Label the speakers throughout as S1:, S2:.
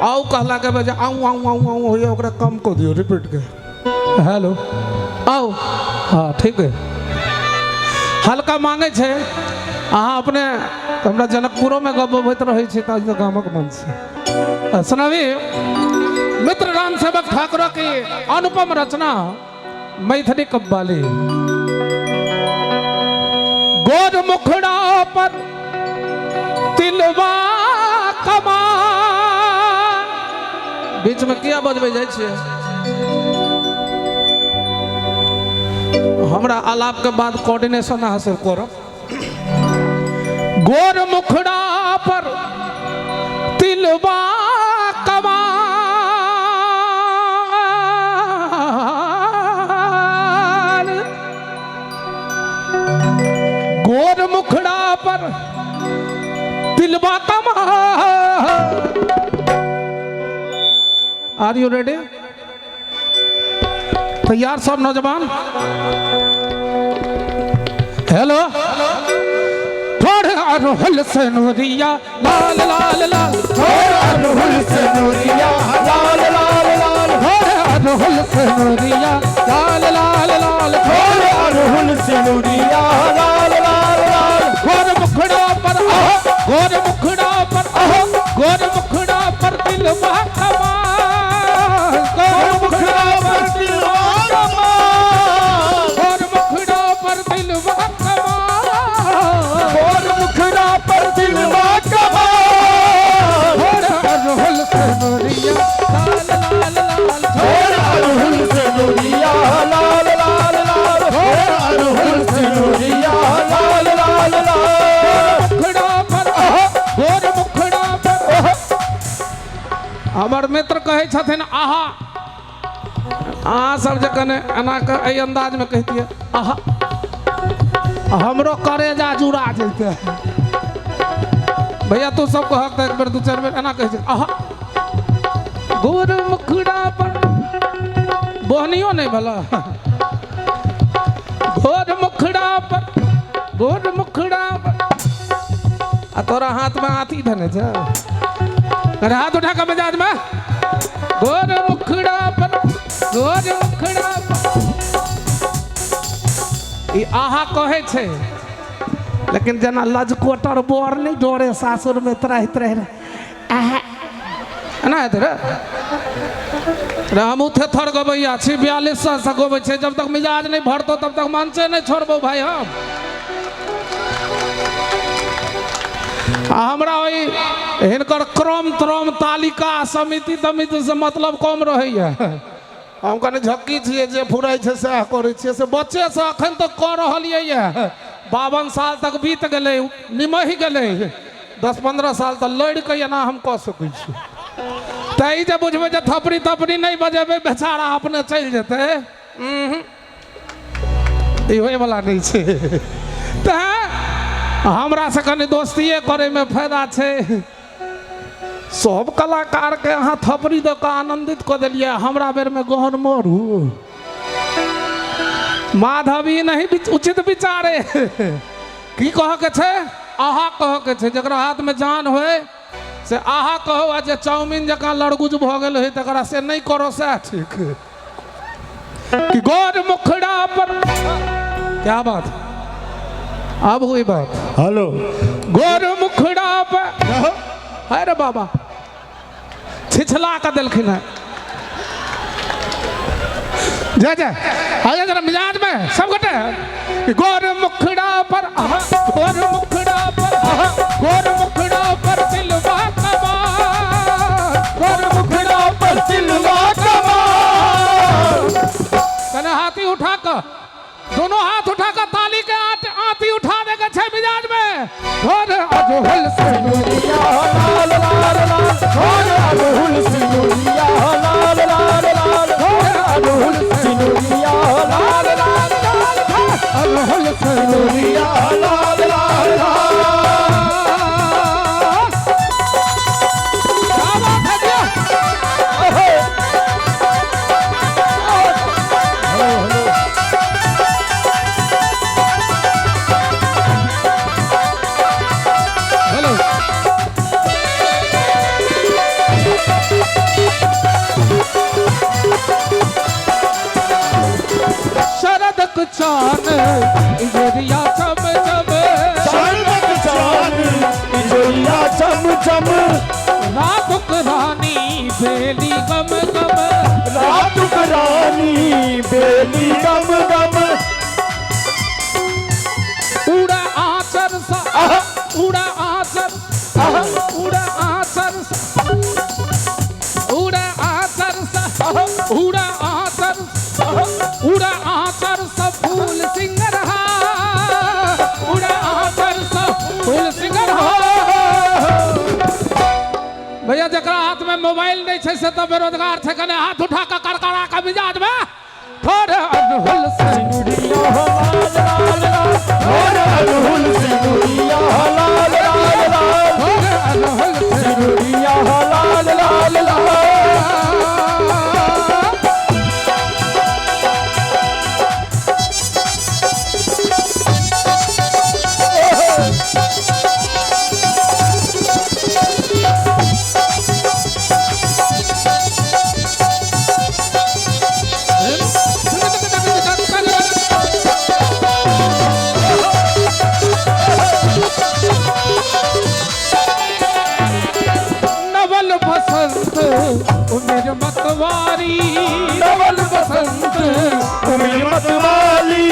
S1: आउ कहला के बजे आऊ आऊ आऊ आऊ होइए, ओकरा कम कऽ दियौ रिपीट के। हेलो आउ, हाँ ठीक है, हल्का मांगे छै। अहाँ अपने हमरा जनकपुरोमे गबबैत रहै छी तऽ गामक मन छै। सुनाबी मित्र राम सेवक ठाकुर की अनुपम रचना मैथिली कव्वाली। गोर मुखड़ा पर तिलवा कमा। बीच में किया बजबै जाइ छियै? हमरा आलाप के बाद कोऑर्डिनेशन अहाँ सब करब। गोर मुखड़ा पर तिलवा कमाल, गोर मुखड़ा पर तिलवा कमाल। आर you ready? तैयार सब नौजवान? हेलो। थोड़ अरहुल से नूरिया लाल लाल लाल, थोड़ अरहुल से नूरिया लाल लाल लाल, थोड़ अरहुल से नूरिया लाल लाल लाल, थोड़
S2: अरहुल से नूरिया लाल लाल लाल।
S1: गोर मुखड़ा पर आहो, गोर मुखड़ा पर आहो, गोर मुखड़ा पर दिलवा कमाल, गोर मुखड़ा पर
S2: दिलवा कमाल,
S1: गोर मुखड़ा पर दिलवा कमाल,
S2: गोर मुखड़ा पर दिलवा कमाल।
S1: थोड़ अरहुल से नूरिया लाल लाल लाल,
S2: थोड़ अरहुल से नूरिया लाल लाल लाल, थोड़ अरहुल से नूरिया लाल लाल लाल।
S1: मुखड़ा पर आहो, गोर मुखड़ा पर आहो। हमर मित्र कहै छथिन आहा, अहाँ सब जे कने एना के एहि अंदाज में कहितियै आहा, हमरो करेजा जुड़ा जैते। भैया तू सब कहक तऽ एक बेर दू चारि बेर एना कहै छै आहा। गोर मुखड़ा पर बोहनियो नहि भला, गोर मुखड़ा पर, गोर मुखड़ा पर। आ तोरा हाथ में हाथी धने छै, अरे हाथ उठा के मिजाज में। गोर मुखड़ा पर, गोर मुखड़ा पर। ई आहा कहै छै, लेकिन जेना लजकोटर बोर नहि डरे सासुर में त्राहि त्राहि रहे आहा एना हेतै रे। रे हमहूँ थेथर गबैया छी, 42 साल से गबै छै, जब तक मिजाज नहि भरतौ तब तक मंचे नहि छोड़बौ भाई हम। आ हमरा ओहि हिनकर क्रम त्रम तालिका समिति तमिति से मतलब कम रहैया। हम कनि झक्की छियै, जे फुराइ छै सएह करै छियै, से बच्चेसँ अखन तक कऽ रहलियै यऽ। 52 साल तक बीत गेलै, निमहि गेलै, 10-15 साल तऽ लड़ि कऽ एना हम कऽ सकै छी। तऽ ई जे बुझबै जे थपड़ी तपड़ी नहि बजेबै बेचारा अपने चलि जेतै, ई होइवला नहि छै। तऽ हमरा से कनि दोस्तिए करैमे फायदा छै। सब कलाकारके अहाँ थपड़ी दऽ कऽ आनन्दित कऽ देलियै, हमरा बेरमे गहन मरू। माधवी नहीं उचित विचारे। की कहके छै? आहा कहके छै। जकरा हाथमे जान होय से आहा कहो, आ जे चाउमिन जकाँ लड़गुज भऽ गेल होय तकरा से नहि करो सएह ठीक। कि गौर मुखड़ा पर क्या बात, अब हुई बात।
S2: हेलो।
S1: गौर मुखड़ा पर है रे बाबा, छिछला कऽ देलखिन है। जय जय आइए जरा मिजाज में सब गोटे। गौर मुखड़ा पर आहा, गौर मुखड़ा पर आहा, गौर मुखड़ा पर दिलवा कमाल, गौर मुखड़ा
S2: पर दिलवा कमाल।
S1: कने हाथी उठा कऽ, दोनों हाथ उठा कऽ ताली के आती उठा देके छै मिजाज में। गौर अजहुल से
S2: नूरिया लाल लाल लाल, गौर अजहुल से नूरिया लाल लाल लाल, गौर अजहुल से नूरिया लाल लाल लाल,
S1: अजहुल से
S2: नूरिया लाल लाल लाल।
S1: क्या बात है जी?
S2: Hello hello.
S1: Hello. चानक चान इजोरिया चम चम।
S2: चानक चान इजोरिया चम चम।
S1: रातुक रानी बेली गम गम।
S2: रातुक रानी बेली गम गम।
S1: उड़ा आचर सा उड़ा आचर उड़ा आचर सा उड़ा आचर सा उड़ा आचर उड़ा आचर सा फूल सिंगरहा उड़ा आचर सा फूल सिंगरहा। भैया जकरा हाथ में मोबाइल नहीं छै से तऽ बेरोजगार छै, कने हाथ उठा कऽ करकरा कऽ मिजाज में थोड़े अनहुल
S2: सिनुरिया लाल लाल लाल थोड़े अनहुल सिनुरिया लाल लाल लाल
S1: थोड़े अनहुल
S2: सिनुरिया लाल लाल लाल।
S1: नवल बसंत उमेर मतवारी
S2: नवल बसंत उमेर मतवाली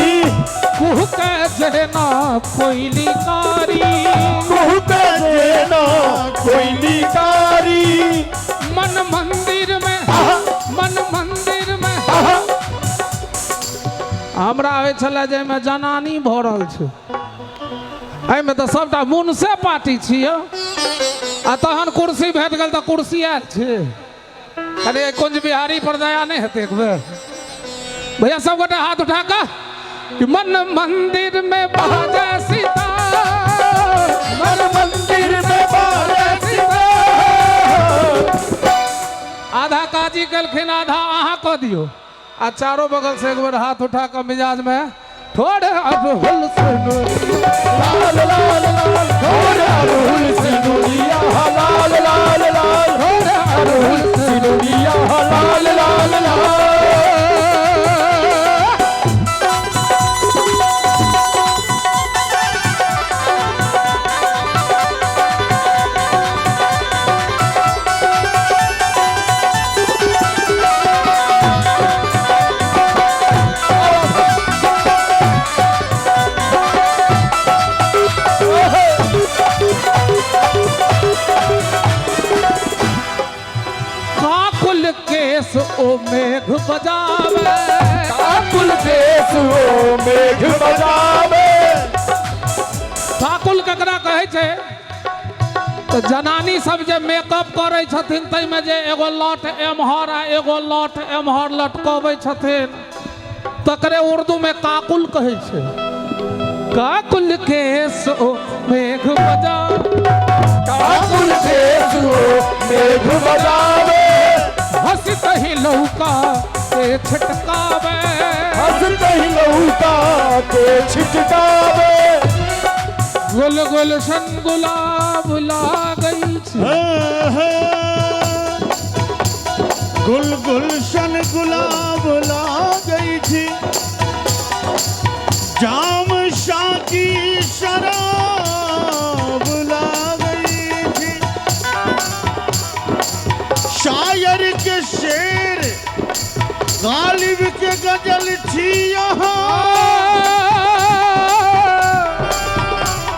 S1: कुह के जेना कोइली कारी
S2: कुह के जेना कोइली कारी।
S1: मन मंदिर में मन मंदिर में हमरा होइ छलै जे एहिमे जनानी भरल छै, एहिमे तऽ सबटा मुनसे पार्टी छियै आ तहन कुर्सी भेट गेल तऽ कुर्सी आयल छै। अरे कुंज बिहारी पर दया नहि हेतै एक बेर? भैया सब गोटे हाथ उठा कऽ कि मन मंदिर में बाजे सीता
S2: मन मंदिर में बाजे सीता।
S1: आधा काजी केलखिन आधा अहाँ कऽ दियौ आ चारो बगल से एक बेर हाथ उठा कऽ मिजाज में थोड़े अड़हुल सिनुरिया
S2: लाल लाल लाल थोड़े अड़हुल सिनुरिया लाल लाल लाल
S1: थोड़े अड़हुल
S2: सिनुरिया लाल लाल लाल।
S1: काकुल केस ओ मेघ बजावे
S2: काकुल केस ओ मेघ बजावे।
S1: काकुल ककरा कहै छै तऽ जनानी सब जे मेकअप करै छथिन ताहिमे जे एगो लट एम्हर आ एगो लट एम्हर लटकबै छथिन तकरे उर्दू में काकुल कहै छै। काकुल केस ओ मेघ बजावे
S2: काकुल केस ओ मेघ बजावे।
S1: हंसत ही लौका के छिटकावे
S2: हंसत ही लौका के छिटकावे।
S1: गुल गुलशन गुलाब लागै छै
S3: गुल गुलशन गुलाब लागै छै जाम शाकी शराब लागै छै शायर के शेर गालिब के गजल छी यहाँ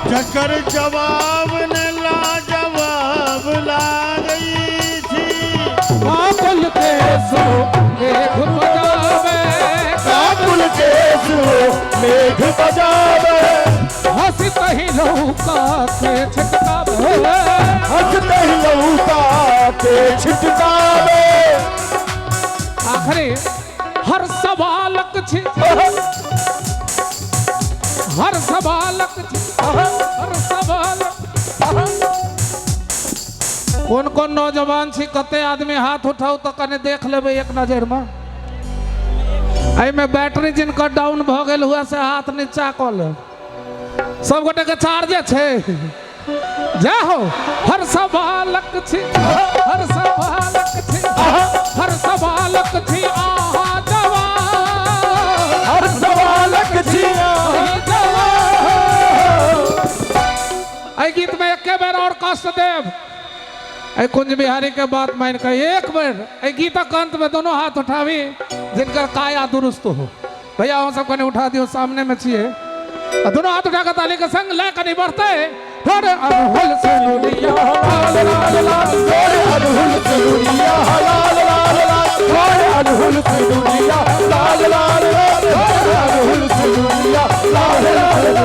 S3: जकर जवाब न लाजवाब लागै छी।
S1: काकुल केस ओ मेघ बजावे
S2: काकुल केस ओ मेघ बजावे।
S1: हंसत ही लौका के छिटकावे
S2: हंसत ही लौका के छिटकावे।
S1: आखिरी हर सवालक छी हर सवालक छी हर सवालक। कोन कोन नौजवान छी कते आदमी हाथ उठाउ तऽ कने देख लेबै एक नजर में। एहिमे बैटरी जिनकर डाउन भऽ गेल हुआ से हाथ नीचा कऽ लेब। सब गोटे के चार्जे छै। जय हो। हर सवालक छी हर सवालक छी हर सवालक छी आहा जवाब
S2: हर सवालक
S1: आओर कष्ट देब। एहि कुंज बिहारी के बात मान कऽ एक बेर एहि गीतक अंत में दोनों हाथ उठाबी जिनकर काया दुरुस्त हो। भैया अहाँ सब कनि उठा दियौ, सामने में छियै। आ दोनों हाथ उठा कऽ ताली के संग लय कनि बढ़तै। थोड़े अड़हुल सिनुरिया
S2: लाल लाल लाल थोड़े अड़हुल सिनुरिया लाल लाल लाल थोड़े अड़हुल सिनुरिया लाल लाल लाल थोड़े अड़हुल सिनुरिया लाल लाल।